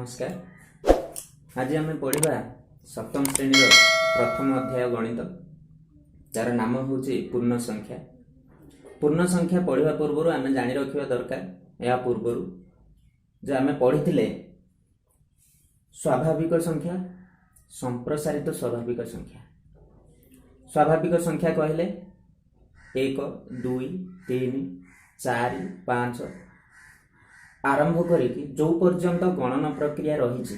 ନମସ୍କାର। ଆଜି ଆମେ ପଢ଼ିବା ସପ୍ତମ ଶ୍ରେଣୀର ପ୍ରଥମ ଅଧ୍ୟାୟ ଗଣିତ, ଯାର ନାମ ହେଉଛି ପୂର୍ଣ୍ଣ ସଂଖ୍ୟା। ପୂର୍ଣ୍ଣ ସଂଖ୍ୟା ପଢ଼ିବା ପୂର୍ବରୁ ଆମେ ଜାଣି ରଖିବା ଦରକାର, ଏହା ପୂର୍ବରୁ ଯେ ଆମେ ପଢ଼ିଥିଲେ ସ୍ୱାଭାବିକ ସଂଖ୍ୟା, ସମ୍ପ୍ରସାରିତ ସ୍ୱାଭାବିକ ସଂଖ୍ୟା। ସ୍ୱାଭାବିକ ସଂଖ୍ୟା କହିଲେ 1, 2, 3, 4, 5 ଆରମ୍ଭ କରିକି ଯେଉଁ ପର୍ଯ୍ୟନ୍ତ ଗଣନ ପ୍ରକ୍ରିୟା ରହିଛି,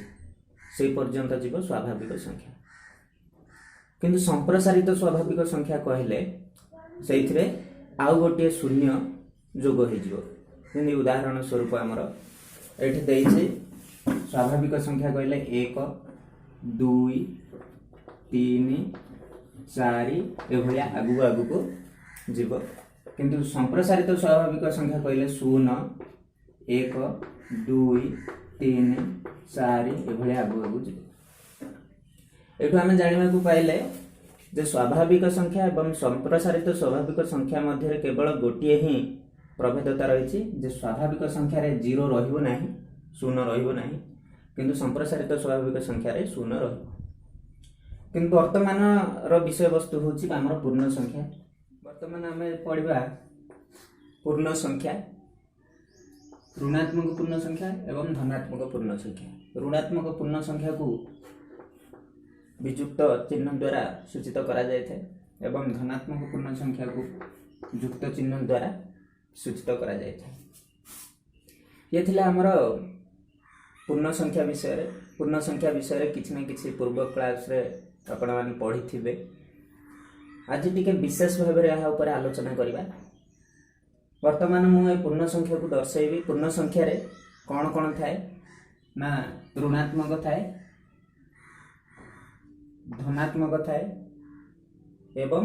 ସେଇ ପର୍ଯ୍ୟନ୍ତ ଯିବ ସ୍ୱାଭାବିକ ସଂଖ୍ୟା। କିନ୍ତୁ ସମ୍ପ୍ରସାରିତ ସ୍ୱାଭାବିକ ସଂଖ୍ୟା କହିଲେ ସେଇଥିରେ ଆଉ ଗୋଟିଏ ଶୂନ୍ୟ ଯୋଗ ହେଇଯିବ। ଯେମିତି ଉଦାହରଣ ସ୍ୱରୂପ ଆମର ଏଠି ଦେଇଛି, ସ୍ୱାଭାବିକ ସଂଖ୍ୟା କହିଲେ 1, 2, 3, 4 ଏଭଳିଆ ଆଗକୁ ଆଗକୁ ଯିବ। କିନ୍ତୁ ସମ୍ପ୍ରସାରିତ ସ୍ୱାଭାବିକ ସଂଖ୍ୟା କହିଲେ 0, 1, 2, 3, 4 ଏଭଳିଆ ଆଗକୁ ଆଗକୁ ଯିବ। ଏଠୁ ଆମେ ଜାଣିବାକୁ ପାଇଲେ ଯେ ସ୍ୱାଭାବିକ ସଂଖ୍ୟା ଏବଂ ସମ୍ପ୍ରସାରିତ ସ୍ୱାଭାବିକ ସଂଖ୍ୟା ମଧ୍ୟରେ କେବଳ ଗୋଟିଏ ହିଁ ପ୍ରଭେଦତା ରହିଛି ଯେ ସ୍ୱାଭାବିକ ସଂଖ୍ୟାରେ ଜିରୋ ରହିବ ନାହିଁ, ଶୂନ ରହିବ ନାହିଁ, କିନ୍ତୁ ସମ୍ପ୍ରସାରିତ ସ୍ୱାଭାବିକ ସଂଖ୍ୟାରେ ଶୂନ ରହିବ। କିନ୍ତୁ ବର୍ତ୍ତମାନର ବିଷୟବସ୍ତୁ ହେଉଛି ଆମର ପୂର୍ଣ୍ଣ ସଂଖ୍ୟା। ବର୍ତ୍ତମାନ ଆମେ ପଢ଼ିବା ପୂର୍ଣ୍ଣ ସଂଖ୍ୟା, ଋଣାତ୍ମକ ପୂର୍ଣ୍ଣ ସଂଖ୍ୟା ଏବଂ ଧନାତ୍ମକ ପୂର୍ଣ୍ଣ ସଂଖ୍ୟା। ଋଣାତ୍ମକ ପୂର୍ଣ୍ଣ ସଂଖ୍ୟାକୁ ବିଯୁକ୍ତ ଚିହ୍ନ ଦ୍ୱାରା ସୂଚିତ କରାଯାଇଥାଏ ଏବଂ ଧନାତ୍ମକ ପୂର୍ଣ୍ଣ ସଂଖ୍ୟାକୁ ଯୁକ୍ତ ଚିହ୍ନ ଦ୍ୱାରା ସୂଚିତ କରାଯାଇଥାଏ। ଇଏ ଥିଲା ଆମର ପୂର୍ଣ୍ଣ ସଂଖ୍ୟା ବିଷୟରେ। ପୂର୍ଣ୍ଣ ସଂଖ୍ୟା ବିଷୟରେ କିଛି ନା କିଛି ପୂର୍ବ କ୍ଲାସରେ ଆପଣମାନେ ପଢ଼ିଥିବେ। ଆଜି ଟିକେ ବିଶେଷ ଭାବରେ ଏହା ଉପରେ ଆଲୋଚନା କରିବା। ବର୍ତ୍ତମାନ ମୁଁ ଏ ପୂର୍ଣ୍ଣ ସଂଖ୍ୟାକୁ ଦର୍ଶାଇବି। ପୂର୍ଣ୍ଣ ସଂଖ୍ୟାରେ କ'ଣ କ'ଣ ଥାଏ ନା ଋଣାତ୍ମକ ଥାଏ, ଧନାତ୍ମକ ଥାଏ ଏବଂ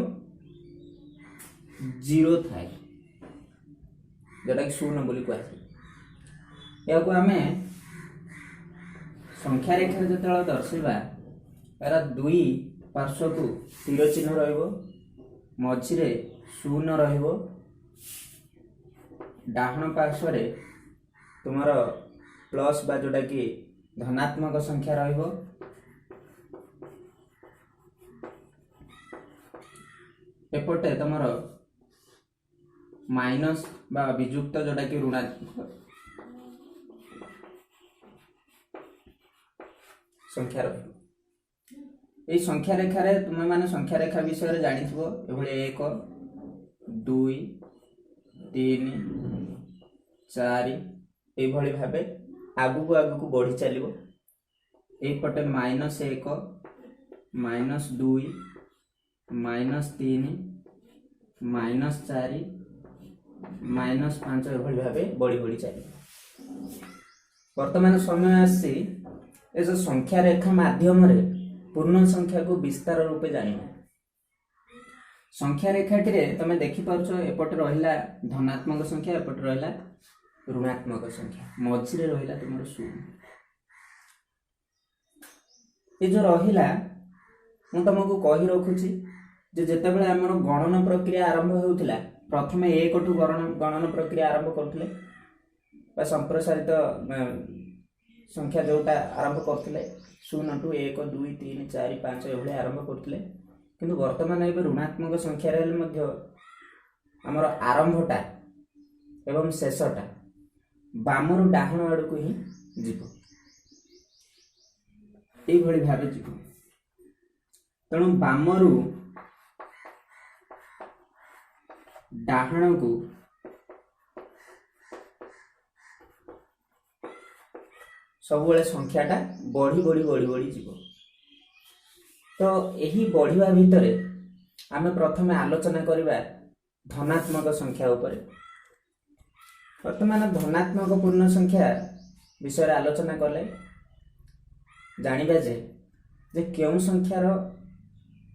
ଜିରୋ ଥାଏ, ଯେଉଁଟାକି ଶୂନ ବୋଲି କୁହାଯାଏ। ଏହାକୁ ଆମେ ସଂଖ୍ୟା ରେଖାରେ ଯେତେବେଳେ ଦର୍ଶାଇବା, ଏହାର ଦୁଇ ପାର୍ଶ୍ୱକୁ ତୀର ଚିହ୍ନ ରହିବ, ମଝିରେ ଶୂନ ରହିବ, ଡାହାଣ ପାର୍ଶ୍ୱରେ ତୁମର ପ୍ଲସ୍ ବା ଯେଉଁଟାକି ଧନାତ୍ମକ ସଂଖ୍ୟା ରହିବ, ଏପଟେ ତମର ମାଇନସ୍ ବା ବିଯୁକ୍ତ, ଯେଉଁଟାକି ଋଣାତ୍ମକ ସଂଖ୍ୟା ରହିବ। ଏଇ ସଂଖ୍ୟା ରେଖାରେ ତୁମେମାନେ ସଂଖ୍ୟା ରେଖା ବିଷୟରେ ଜାଣିଥିବ, ଏଭଳି 1, 2, 3, 4 ଏଇଭଳି ଭାବେ ଆଗକୁ ଆଗକୁ ବଢ଼ି ଚାଲିବ। ଏଇପଟେ minus 1, minus 2, minus 3, minus 4, minus 5 ଏଭଳି ଭାବେ ବଢ଼ି ବଢ଼ି ଚାଲିବ। ବର୍ତ୍ତମାନ ସମୟ ଆସିଛି ଏ ଯେଉଁ ସଂଖ୍ୟା ରେଖା ମାଧ୍ୟମରେ ପୂର୍ଣ୍ଣ ସଂଖ୍ୟାକୁ ବିସ୍ତାର ରୂପେ ଜାଣିବା। ସଂଖ୍ୟା ରେଖାଟିରେ ତମେ ଦେଖିପାରୁଛ, ଏପଟେ ରହିଲା ଧନାତ୍ମକ ସଂଖ୍ୟା, ଏପଟେ ରହିଲା ଋଣାତ୍ମକ ସଂଖ୍ୟା, ମଝିରେ ରହିଲା ତୁମର ଶୂନ। ଏ ଯୋଉ ରହିଲା, ମୁଁ ତମକୁ କହି ରଖୁଛି ଯେ ଯେତେବେଳେ ଆମର ଗଣନ ପ୍ରକ୍ରିୟା ଆରମ୍ଭ ହେଉଥିଲା, ପ୍ରଥମେ 1ଠୁ ଗଣନ ପ୍ରକ୍ରିୟା ଆରମ୍ଭ କରୁଥିଲେ ବା ସମ୍ପ୍ରସାରିତ ସଂଖ୍ୟା ଯୋଉଟା ଆରମ୍ଭ କରୁଥିଲେ, 0ଠୁ 1, 2, 3, 4, 5 ଏଭଳି ଆରମ୍ଭ କରୁଥିଲେ। କିନ୍ତୁ ବର୍ତ୍ତମାନ ଏବେ ଋଣାତ୍ମକ ସଂଖ୍ୟାରେ ହେଲେ ମଧ୍ୟ ଆମର ଆରମ୍ଭଟା ଏବଂ ଶେଷଟା ବାମରୁ ଡାହାଣ ଆଡ଼କୁ ହିଁ ଯିବ, ଏଇଭଳି ଭାବେ ଯିବ। ତେଣୁ ବାମରୁ ଡାହାଣକୁ ସବୁବେଳେ ସଂଖ୍ୟାଟା ବଢ଼ି ବଢ଼ି ବଢ଼ି ବଢ଼ି ଯିବ। ତ ଏହି ବଢ଼ିବା ଭିତରେ ଆମେ ପ୍ରଥମେ ଆଲୋଚନା କରିବା ଧନାତ୍ମକ ସଂଖ୍ୟା ଉପରେ। ବର୍ତ୍ତମାନ ଧନାତ୍ମକ ପୂର୍ଣ୍ଣ ସଂଖ୍ୟା ବିଷୟରେ ଆଲୋଚନା କଲେ ଜାଣିବା ଯେ କେଉଁ ସଂଖ୍ୟାର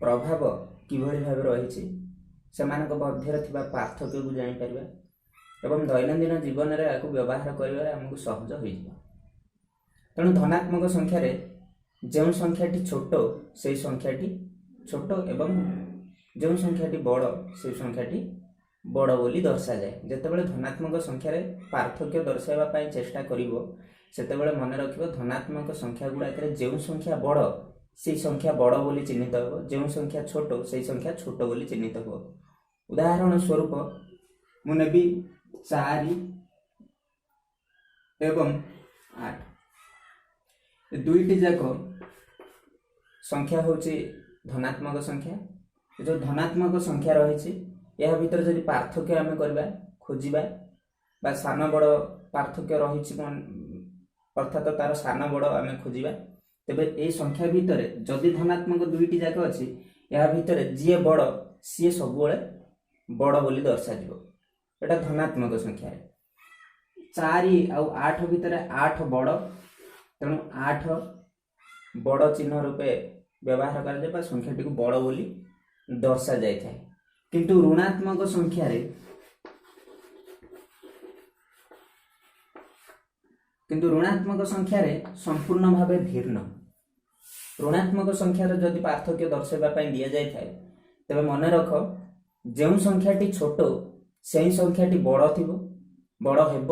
ପ୍ରଭାବ କିଭଳି ଭାବେ ରହିଛି, ସେମାନଙ୍କ ମଧ୍ୟରେ ଥିବା ପାର୍ଥକ୍ୟକୁ ଜାଣିପାରିବା ଏବଂ ଦୈନନ୍ଦିନ ଜୀବନରେ ଏହାକୁ ବ୍ୟବହାର କରିବାରେ ଆମକୁ ସହଜ ହୋଇଯିବ। ତେଣୁ ଧନାତ୍ମକ ସଂଖ୍ୟାରେ ଯେଉଁ ସଂଖ୍ୟାଟି ଛୋଟ, ସେଇ ସଂଖ୍ୟାଟି ଛୋଟ ଏବଂ ଯେଉଁ ସଂଖ୍ୟାଟି ବଡ଼, ସେଇ ସଂଖ୍ୟାଟି ବଡ଼ ବୋଲି ଦର୍ଶାଯାଏ। ଯେତେବେଳେ ଧନାତ୍ମକ ସଂଖ୍ୟାରେ ପାର୍ଥକ୍ୟ ଦର୍ଶାଇବା ପାଇଁ ଚେଷ୍ଟା କରିବ, ସେତେବେଳେ ମନେ ରଖିବ ଧନାତ୍ମକ ସଂଖ୍ୟା ଗୁଡ଼ାକରେ ଯେଉଁ ସଂଖ୍ୟା ବଡ଼ ସେଇ ସଂଖ୍ୟା ବଡ଼ ବୋଲି ଚିହ୍ନିତ ହେବ, ଯେଉଁ ସଂଖ୍ୟା ଛୋଟ ସେଇ ସଂଖ୍ୟା ଛୋଟ ବୋଲି ଚିହ୍ନିତ ହେବ। ଉଦାହରଣ ସ୍ୱରୂପ ମୁଁ ନେବି 4 ଏବଂ 8, ଏ ଦୁଇଟି ଯାକ ସଂଖ୍ୟା ହେଉଛି ଧନାତ୍ମକ ସଂଖ୍ୟା। ଏ ଯେଉଁ ଧନାତ୍ମକ ସଂଖ୍ୟା ରହିଛି ଏହା ଭିତରେ ଯଦି ପାର୍ଥକ୍ୟ ଆମେ କରିବା, ଖୋଜିବା ବା ସାନ ବଡ଼ ପାର୍ଥକ୍ୟ ରହିଛି ଅର୍ଥାତ ତାର ସାନ ବଡ଼ ଆମେ ଖୋଜିବା, ତେବେ ଏଇ ସଂଖ୍ୟା ଭିତରେ ଯଦି ଧନାତ୍ମକ ଦୁଇଟି ଯାକ ଅଛି ଏହା ଭିତରେ ଯିଏ ବଡ଼ ସିଏ ସବୁବେଳେ ବଡ଼ ବୋଲି ଦର୍ଶାଯିବ। ଏଟା ଧନାତ୍ମକ ସଂଖ୍ୟାରେ 4 ଆଉ 8 ଭିତରେ 8 ବଡ଼, ତେଣୁ 8 ବଡ଼ ଚିହ୍ନ ରୂପେ ବ୍ୟବହାର କରାଯାଏ ବା ସଂଖ୍ୟାଟିକୁ ବଡ଼ ବୋଲି ଦର୍ଶାଯାଇଥାଏ। କିନ୍ତୁ ଋଣାତ୍ମକ ସଂଖ୍ୟାରେ ସମ୍ପୂର୍ଣ୍ଣ ଭାବେ ଭିନ୍ନ। ଋଣାତ୍ମକ ସଂଖ୍ୟାର ଯଦି ପାର୍ଥକ୍ୟ ଦର୍ଶାଇବା ପାଇଁ ଦିଆଯାଇଥାଏ ତେବେ ମନେ ରଖ ଯେଉଁ ସଂଖ୍ୟାଟି ଛୋଟ ସେହି ସଂଖ୍ୟାଟି ବଡ଼ ଥିବ, ବଡ଼ ହେବ,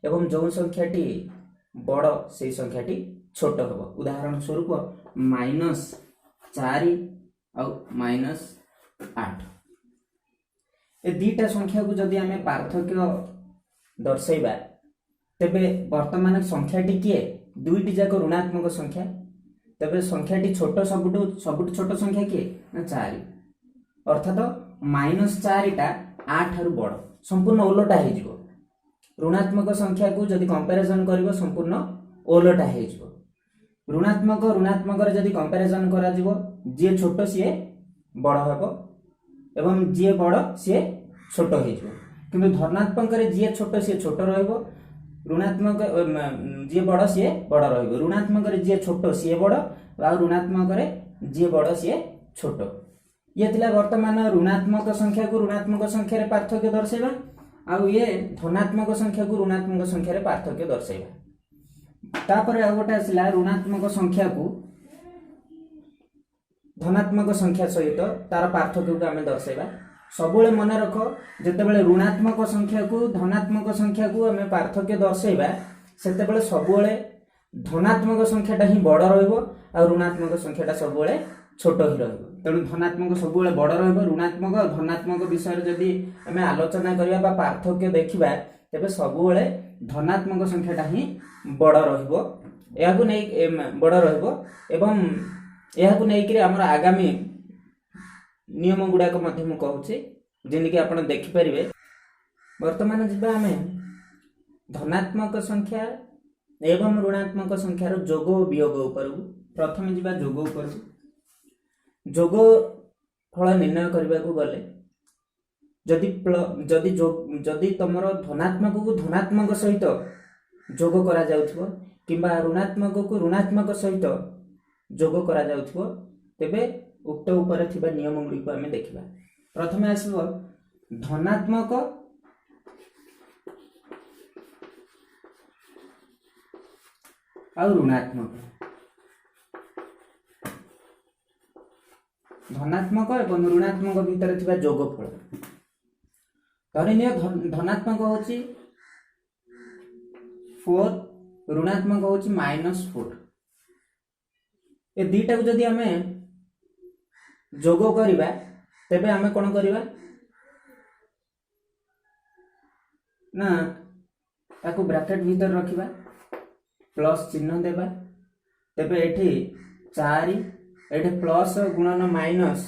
ଏବଂ ଯେଉଁ ସଂଖ୍ୟାଟି ବଡ଼ ସେଇ ସଂଖ୍ୟାଟି ଛୋଟ ହେବ। ଉଦାହରଣ ସ୍ୱରୂପ -4 ଆଉ -8, ଏ ଦୁଇଟା ସଂଖ୍ୟାକୁ ଯଦି ଆମେ ପାର୍ଥକ୍ୟ ଦର୍ଶାଇବା ତେବେ ବର୍ତ୍ତମାନ ସଂଖ୍ୟାଟି କିଏ? ଦୁଇଟି ଯାକ ଋଣାତ୍ମକ ସଂଖ୍ୟା, ତେବେ ସଂଖ୍ୟାଟି ଛୋଟ, ସବୁଠୁ ଛୋଟ ସଂଖ୍ୟା କିଏ ନା 4, ଅର୍ଥାତ -4ଟା 8ଠାରୁ ବଡ଼, ସମ୍ପୂର୍ଣ୍ଣ ଓଲଟା ହେଇଯିବ। ଋଣାତ୍ମକ ସଂଖ୍ୟାକୁ ଯଦି କମ୍ପାରିଜନ୍ କରିବ ସମ୍ପୂର୍ଣ୍ଣ ଓଲଟା ହେଇଯିବ। ଋଣାତ୍ମକ ଋଣାତ୍ମକରେ ଯଦି କମ୍ପାରିଜନ୍ କରାଯିବ ଯିଏ ଛୋଟ ସିଏ ବଡ଼ ହେବ ଏବଂ ଯିଏ ବଡ଼ ସିଏ ଛୋଟ ହେଇଯିବ। କିନ୍ତୁ ଧନାତ୍ମକରେ ଯିଏ ଛୋଟ ସିଏ ଛୋଟ ରହିବ, ଋଣାତ୍ମକ ଯିଏ ବଡ଼ ସିଏ ବଡ଼ ରହିବ। ଋଣାତ୍ମକରେ ଯିଏ ଛୋଟ ସିଏ ବଡ଼, ଆଉ ଋଣାତ୍ମକରେ ଯିଏ ବଡ଼ ସିଏ ଛୋଟ। ଇଏ ଥିଲା ବର୍ତ୍ତମାନ ଋଣାତ୍ମକ ସଂଖ୍ୟାକୁ ଋଣାତ୍ମକ ସଂଖ୍ୟାରେ ପାର୍ଥକ୍ୟ ଦର୍ଶାଇବା, ଆଉ ଇଏ ଧନାତ୍ମକ ସଂଖ୍ୟାକୁ ଋଣାତ୍ମକ ସଂଖ୍ୟାରେ ପାର୍ଥକ୍ୟ ଦର୍ଶାଇବା। ତାପରେ ଆଉ ଗୋଟେ ଆସିଲା ଋଣାତ୍ମକ ସଂଖ୍ୟାକୁ ଧନାତ୍ମକ ସଂଖ୍ୟା ସହିତ ତାର ପାର୍ଥକ୍ୟକୁ ଆମେ ଦର୍ଶାଇବା। ସବୁବେଳେ ମନେ ରଖ ଯେତେବେଳେ ଋଣାତ୍ମକ ସଂଖ୍ୟାକୁ ଧନାତ୍ମକ ସଂଖ୍ୟାକୁ ଆମେ ପାର୍ଥକ୍ୟ ଦର୍ଶାଇବା ସେତେବେଳେ ସବୁବେଳେ ଧନାତ୍ମକ ସଂଖ୍ୟାଟା ହିଁ ବଡ଼ ରହିବ ଆଉ ଋଣାତ୍ମକ ସଂଖ୍ୟାଟା ସବୁବେଳେ ଛୋଟ ହିଁ ରହିବ। ତେଣୁ ଧନାତ୍ମକ ସବୁବେଳେ ବଡ଼ ରହିବ। ଋଣାତ୍ମକ ଆଉ ଧନାତ୍ମକ ବିଷୟରେ ଯଦି ଆମେ ଆଲୋଚନା କରିବା ବା ପାର୍ଥକ୍ୟ ଦେଖିବା ତେବେ ସବୁବେଳେ ଧନାତ୍ମକ ସଂଖ୍ୟାଟା ହିଁ ବଡ଼ ରହିବ, ଏହାକୁ ନେଇ ବଡ଼ ରହିବ। ଏବଂ ଏହାକୁ ନେଇକରି ଆମର ଆଗାମୀ ନିୟମ ଗୁଡ଼ାକ ମଧ୍ୟ ମୁଁ କହୁଛି, ଯେମିତିକି ଆପଣ ଦେଖିପାରିବେ। ବର୍ତ୍ତମାନ ଯିବା ଆମେ ଧନାତ୍ମକ ସଂଖ୍ୟା ଏବଂ ଋଣାତ୍ମକ ସଂଖ୍ୟାର ଯୋଗ ଓ ବିୟୋଗ ଉପରକୁ। ପ୍ରଥମେ ଯିବା ଯୋଗ ଉପରକୁ। ଯୋଗ ଫଳ ନିର୍ଣ୍ଣୟ କରିବାକୁ ଗଲେ ଯଦି ତମର ଧନାତ୍ମକକୁ ଧନାତ୍ମକ ସହିତ ଯୋଗ କରାଯାଉଥିବ କିମ୍ବା ଋଣାତ୍ମକକୁ ଋଣାତ୍ମକ ସହିତ ଯୋଗ କରାଯାଉଥିବ ତେବେ ଉକ୍ତ ଉପରେ ଥିବା ନିୟମ ଗୁଡ଼ିକୁ ଆମେ ଦେଖିବା। ପ୍ରଥମେ ଆସିବ ଧନାତ୍ମକ ଆଉ ଋଣାତ୍ମକ। ଧନାତ୍ମକ ଏବଂ ଋଣାତ୍ମକ ଭିତରେ ଥିବା ଯୋଗଫଳ। ଧରିନିଅ ଧନାତ୍ମକ ହେଉଛି 4, ଋଣାତ୍ମକ ହେଉଛି -4। ଏ ଦୁଇଟାକୁ ଯଦି ଆମେ ଯୋଗ କରିବା ତେବେ ଆମେ କ'ଣ କରିବା ନା ତାକୁ ବ୍ରାକେଟ ଭିତରେ ରଖିବା, ପ୍ଲସ୍ ଚିହ୍ନ ଦେବା। ତେବେ ଏଠି 4, ଏଠି ପ୍ଲସ୍ ଗୁଣନ ମାଇନସ୍,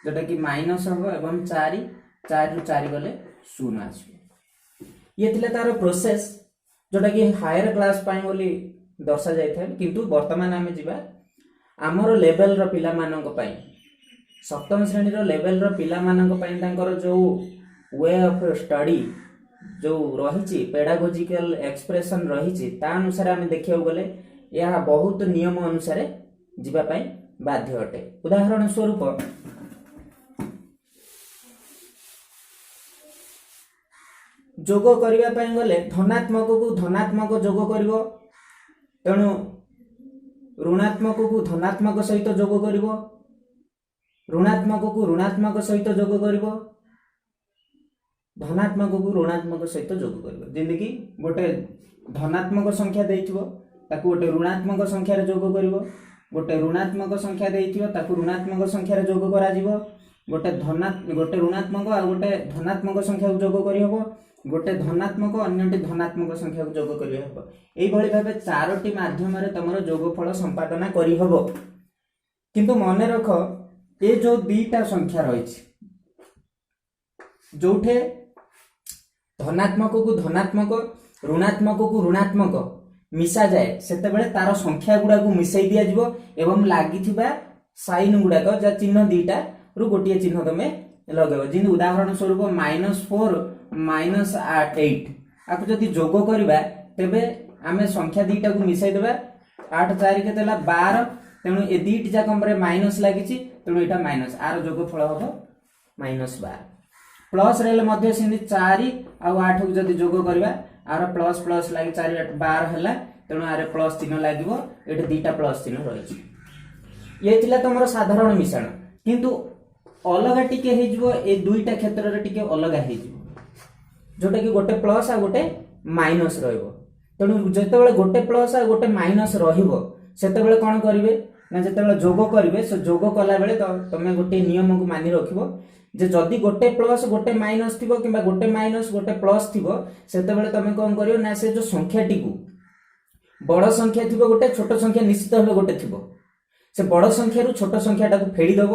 ଯୋଉଟାକି ମାଇନସ୍ ହେବ, ଏବଂ 4, 4ରୁ 4 ଗଲେ 0 ଆସିବ। ଇଏ ଥିଲା ତାର ପ୍ରୋସେସ୍, ଯୋଉଟାକି ହାୟର କ୍ଲାସ୍ ପାଇଁ ବୋଲି ଦର୍ଶାଯାଇଥାଏ। କିନ୍ତୁ ବର୍ତ୍ତମାନ ଆମେ ଯିବା ଆମର ଲେଭେଲର ପିଲାମାନଙ୍କ ପାଇଁ, ସପ୍ତମ ଶ୍ରେଣୀର ଲେଭେଲର ପିଲାମାନଙ୍କ ପାଇଁ ତାଙ୍କର ଯୋଉ we of study ଯୋଉ ରହିଛି, ପେଡାଗୋଜିକାଲ ଏକ୍ସପ୍ରେସନ୍ ରହିଛି, ତା ଅନୁସାରେ ଆମେ ଦେଖିବାକୁ ଗଲେ ଏହା ବହୁତ ନିୟମ ଅନୁସାରେ ଯିବା ପାଇଁ ବାଧ୍ୟ ଅଟେ। ଉଦାହରଣ ସ୍ୱରୂପ ଯୋଗ କରିବା ପାଇଁ ଗଲେ ଧନାତ୍ମକକୁ ଧନାତ୍ମକ ଯୋଗ କରିବ, ତେଣୁ ଋଣାତ୍ମକକୁ ଧନାତ୍ମକ ସହିତ ଯୋଗ କରିବ, ଋଣାତ୍ମକକୁ ଋଣାତ୍ମକ ସହିତ ଯୋଗ କରିବ, ଧନାତ୍ମକକୁ ଋଣାତ୍ମକ ସହିତ ଯୋଗ କରିବ। ଯେମିତିକି ଗୋଟେ ଧନାତ୍ମକ ସଂଖ୍ୟା ଦେଇଥିବ, ତାକୁ ଗୋଟେ ଋଣାତ୍ମକ ସଂଖ୍ୟାରେ ଯୋଗ କରିବ। ଗୋଟେ ଋଣାତ୍ମକ ସଂଖ୍ୟା ଦେଇଥିବ, ତାକୁ ଋଣାତ୍ମକ ସଂଖ୍ୟାରେ ଯୋଗ କରାଯିବ। ଗୋଟେ ଋଣାତ୍ମକ ଆଉ ଗୋଟେ ଧନାତ୍ମକ ସଂଖ୍ୟାକୁ ଯୋଗ କରିହେବ। ଗୋଟେ ଧନାତ୍ମକ ଅନ୍ୟଟି ଧନାତ୍ମକ ସଂଖ୍ୟାକୁ ଯୋଗ କରିହେବ। ଏଇଭଳି ଭାବେ ଚାରୋଟି ମାଧ୍ୟମରେ ତମର ଯୋଗଫଳ ସମ୍ପାଦନା କରିହେବ। କିନ୍ତୁ ମନେ ରଖ, ଏ ଯୋଉ ଦିଟା ସଂଖ୍ୟା ରହିଛି, ଯୋଉଠେ ଧନାତ୍ମକକୁ ଧନାତ୍ମକ, ଋଣାତ୍ମକକୁ ଋଣାତ୍ମକ ମିଶାଯାଏ, ସେତେବେଳେ ତାର ସଂଖ୍ୟା ଗୁଡାକୁ ମିଶାଇ ଦିଆଯିବ ଏବଂ ଲାଗିଥିବା ସାଇନ୍ ଗୁଡାକ, ଯାହା ଚିହ୍ନ ଦିଟା ରୁ ଗୋଟିଏ ଚିହ୍ନ ତମେ ଲଗେଇବ। ଯେମିତି ଉଦାହରଣ ସ୍ୱରୂପ -4 -8, ଆକୁ ଯଦି ଯୋଗ କରିବା, ତେବେ ଆମେ ସଂଖ୍ୟା ଦିଟାକୁ ମିଶାଇ ଦେବା। ଆଠ ଚାରି କେତେ ହେଲା? 12। ତେଣୁ ଏ ଦିଟି ଯାକ ଉପରେ ମାଇନସ୍ ଲାଗିଛି, ତେଣୁ ଏଇଟା ମାଇନସ୍। ଆର ଯୋଗଫଳ ହବ -12। ପ୍ଲସରେ ହେଲେ ମଧ୍ୟ ସେମିତି ଚାରି ଆଉ ଆଠକୁ ଯଦି ଯୋଗ କରିବା, ଆର ପ୍ଲସ୍ ପ୍ଲସ୍ ଲାଗି ଚାରି ଆଠ 12 ହେଲା, ତେଣୁ ଆର ପ୍ଲସ୍ ଚିହ୍ନ ଲାଗିବ। ଏଠି ଦିଟା ପ୍ଲସ୍ ଚିହ୍ନ ରହିଛି। ଇଏ ଥିଲା ତମର ସାଧାରଣ ମିଶାଣ। କିନ୍ତୁ ଅଲଗା ଟିକେ ହେଇଯିବ, ଏ ଦୁଇଟା କ୍ଷେତ୍ରରେ ଟିକେ ଅଲଗା ହେଇଯିବ, ଯୋଉଟା କି ଗୋଟେ ପ୍ଲସ୍ ଆଉ ଗୋଟେ ମାଇନସ୍ ରହିବ। ତେଣୁ ଯେତେବେଳେ ଗୋଟେ ପ୍ଲସ୍ ଆଉ ଗୋଟେ ମାଇନସ୍ ରହିବ, ସେତେବେଳେ କ'ଣ କରିବେ ନା, ଯେତେବେଳେ ଯୋଗ କରିବେ, ସେ ଯୋଗ କଲା ବେଳେ ତ ତମେ ଗୋଟିଏ ନିୟମକୁ ମାନି ରଖିବ ଯେ ଯଦି ଗୋଟେ ପ୍ଲସ୍ ଗୋଟେ ମାଇନସ୍ ଥିବ କିମ୍ବା ଗୋଟେ ମାଇନସ୍ ଗୋଟେ ପ୍ଲସ୍ ଥିବ, ସେତେବେଳେ ତମେ କ'ଣ କରିବ ନା, ସେ ଯୋଉ ସଂଖ୍ୟାଟିକୁ, ବଡ଼ ସଂଖ୍ୟା ଥିବ ଗୋଟେ, ଛୋଟ ସଂଖ୍ୟା ନିଶ୍ଚିତ ଭାବେ ଗୋଟେ ଥିବ, ସେ ବଡ଼ ସଂଖ୍ୟାରୁ ଛୋଟ ସଂଖ୍ୟାଟାକୁ ଫେଡ଼ିଦେବ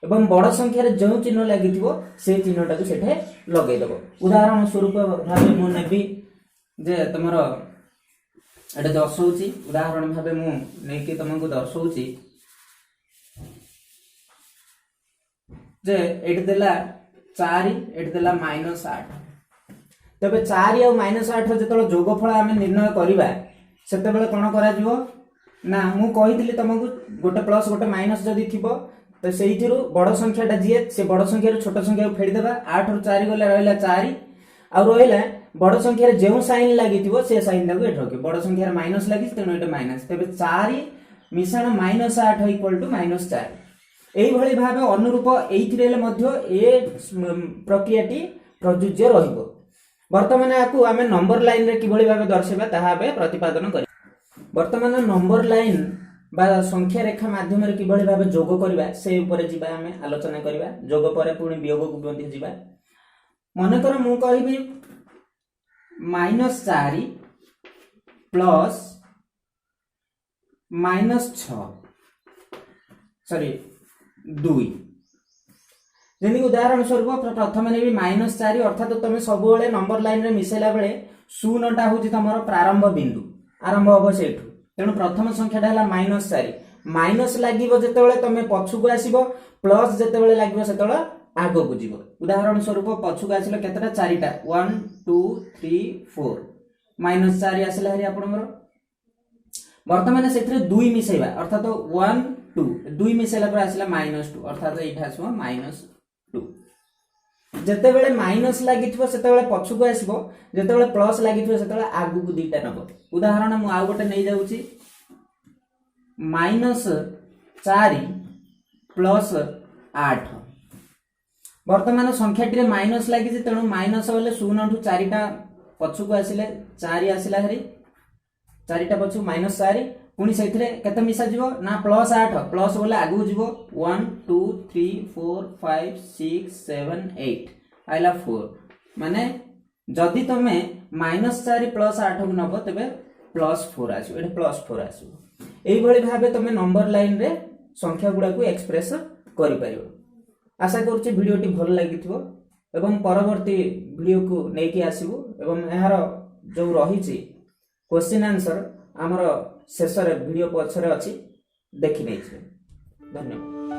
ଏବଂ ବଡ଼ ସଂଖ୍ୟାରେ ଯେଉଁ ଚିହ୍ନ ଲାଗିଥିବ, ସେ ଚିହ୍ନଟାକୁ ସେଠି ଲଗେଇଦେବ। ଉଦାହରଣ ସ୍ୱରୂପ ଭାବେ ମୁଁ ନେବି ଯେ ତମର ଏଟା ଦର୍ଶଉଛି, ଉଦାହରଣ ଭାବେ ମୁଁ ନେଇକି ତମକୁ ଦର୍ଶଉଛି ଯେ ଏଠି ଦେଲା ଚାରି, ଏଠି ଦେଲା -8। ତେବେ ଚାରି ଆଉ -8 ଯେତେବେଳେ ଯୋଗଫଳ ଆମେ ନିର୍ଣ୍ଣୟ କରିବା, ସେତେବେଳେ କ'ଣ କରାଯିବ ନା, ମୁଁ କହିଥିଲି ତମକୁ, ଗୋଟେ ପ୍ଲସ୍ ଗୋଟେ ମାଇନସ୍ ଯଦି ଥିବ, ତ ସେଇଥିରୁ ବଡ଼ ସଂଖ୍ୟାଟା ଯିଏ, ସେ ବଡ଼ ସଂଖ୍ୟାରୁ ଛୋଟ ସଂଖ୍ୟାକୁ ଫେଡ଼ିଦେବା। ଆଠରୁ ଚାରି ଗଲେ ରହିଲା ଚାରି। ଆଉ ରହିଲା, ବଡ଼ ସଂଖ୍ୟାରେ ଯେଉଁ ସାଇନ୍ ଲାଗିଥିବ, ସେ ସାଇନ୍ଟାକୁ ଏଠି ରଖିବ। ବଡ଼ ସଂଖ୍ୟାରେ ମାଇନସ୍ ଲାଗିଛି, ତେଣୁ ଏଠି ମାଇନସ୍। ତେବେ ଚାରି ମିଶାଣ -8 ଇକ୍ୱାଲ ଟୁ -4। ଏଇଭଳି ଭାବେ ଅନୁରୂପ ଏଇଥିରେ ହେଲେ ମଧ୍ୟ ଏ ପ୍ରକ୍ରିୟାଟି ପ୍ରଯୁଜ୍ୟ ରହିବ। ବର୍ତ୍ତମାନ ଆକୁ ଆମେ ନମ୍ବର ଲାଇନରେ କିଭଳି ଭାବେ ଦର୍ଶାଇବା, ତାହା ଏବେ ପ୍ରତିପାଦନ କରିବା। ବର୍ତ୍ତମାନ ନମ୍ବର ଲାଇନ ବା ସଂଖ୍ୟା ରେଖା ମାଧ୍ୟମରେ କିଭଳି ଭାବେ ଯୋଗ କରିବା, ସେ ଉପରେ ଯିବା, ଆମେ ଆଲୋଚନା କରିବା। ଯୋଗ ପରେ ପୁଣି ବିୟୋଗକୁ ମଧ୍ୟ ଯିବା। ମନେକର ମୁଁ କହିବି -4 ପ୍ଲସ୍ -6, ସରି, 2। ଯେମିତିକି ଉଦାହରଣ ସ୍ୱରୂପ ପ୍ରଥମେ ନେବି -4। ଅର୍ଥାତ ତମେ ସବୁବେଳେ ନମ୍ବର ଲାଇନରେ ମିଶାଇଲା ବେଳେ ଶୂନଟା ହେଉଛି ତମର ପ୍ରାରମ୍ଭ ବିନ୍ଦୁ, ଆରମ୍ଭ ହବ ସେଇଠୁ। ତେଣୁ ପ୍ରଥମ ସଂଖ୍ୟାଟା ହେଲା -4। ମାଇନସ୍ ଲାଗିବ ଯେତେବେଳେ, ତମେ ପଛକୁ ଆସିବ। ପ୍ଲସ୍ ଯେତେବେଳେ ଲାଗିବ, ସେତେବେଳେ ଆଗକୁ ଯିବ। ଉଦାହରଣ ସ୍ୱରୂପ ପଛକୁ ଆସିଲ କେତେଟା? ଚାରିଟା। 1, 2, 3, 4। -4 ଆସିଲା ହାରି ଆପଣଙ୍କର। ବର୍ତ୍ତମାନ ସେଥିରେ ଦୁଇ ମିଶାଇବା, ଅର୍ଥାତ ୱାନ୍ ଟୁ, ଦୁଇ ମିଶାଇଲା ପରେ ଆସିଲା -2। ଅର୍ଥାତ ଏଇଟା ଆସିବ -2। ଯେତେବେଳେ ମାଇନସ୍ ଲାଗିଥିବ, ସେତେବେଳେ ପଛକୁ ଆସିବ। ଯେତେବେଳେ ପ୍ଲସ୍ ଲାଗିଥିବ, ସେତେବେଳେ ଆଗକୁ ଦିଟା ନବ। ଉଦାହରଣ ମୁଁ ଆଉ ଗୋଟେ ନେଇଯାଉଛି, -4 ପ୍ଲସ୍ 8। ବର୍ତ୍ତମାନ ସଂଖ୍ୟାଟିରେ ମାଇନସ୍ ଲାଗିଛି, ତେଣୁ ମାଇନସ୍ ହେଲେ ଶୂନଠୁ ଚାରିଟା ପଛକୁ ଆସିଲେ ଚାରି ଆସିଲା ହାରି। ଚାରିଟା ପଛକୁ -4। ପୁଣି ସେଇଥିରେ କେତେ ମିଶାଯିବ ନା ପ୍ଲସ୍ 8। ପ୍ଲସ୍ ବୋଲେ ଆଗକୁ ଯିବ। 1, 2, 3, 4, 5, 6, 7, 8 ଆଇଲା ଫୋର୍। ମାନେ ଯଦି ତମେ -4 ପ୍ଲସ୍ 8କୁ ନବ, ତେବେ ପ୍ଲସ୍ ଫୋର୍ ଆସିବ। ଏଠି ପ୍ଲସ୍ ଫୋର୍ ଆସିବ। ଏଇଭଳି ଭାବେ ତମେ ନମ୍ବର ଲାଇନରେ ସଂଖ୍ୟା ଗୁଡାକୁ ଏକ୍ସପ୍ରେସ୍ କରିପାରିବ। ଆଶା କରୁଛି ଭିଡ଼ିଓଟି ଭଲ ଲାଗିଥିବ ଏବଂ ପରବର୍ତ୍ତୀ ଭିଡ଼ିଓକୁ ନେଇକି ଆସିବୁ ଏବଂ ଏହାର ଯେଉଁ ରହିଛି କ୍ୱେଶ୍ଚିନ୍ ଆନ୍ସର, ଆମର ଶେଷରେ ଭିଡ଼ିଓ ପଛରେ ଅଛି, ଦେଖି ନେଇଯିବେ। ଧନ୍ୟବାଦ।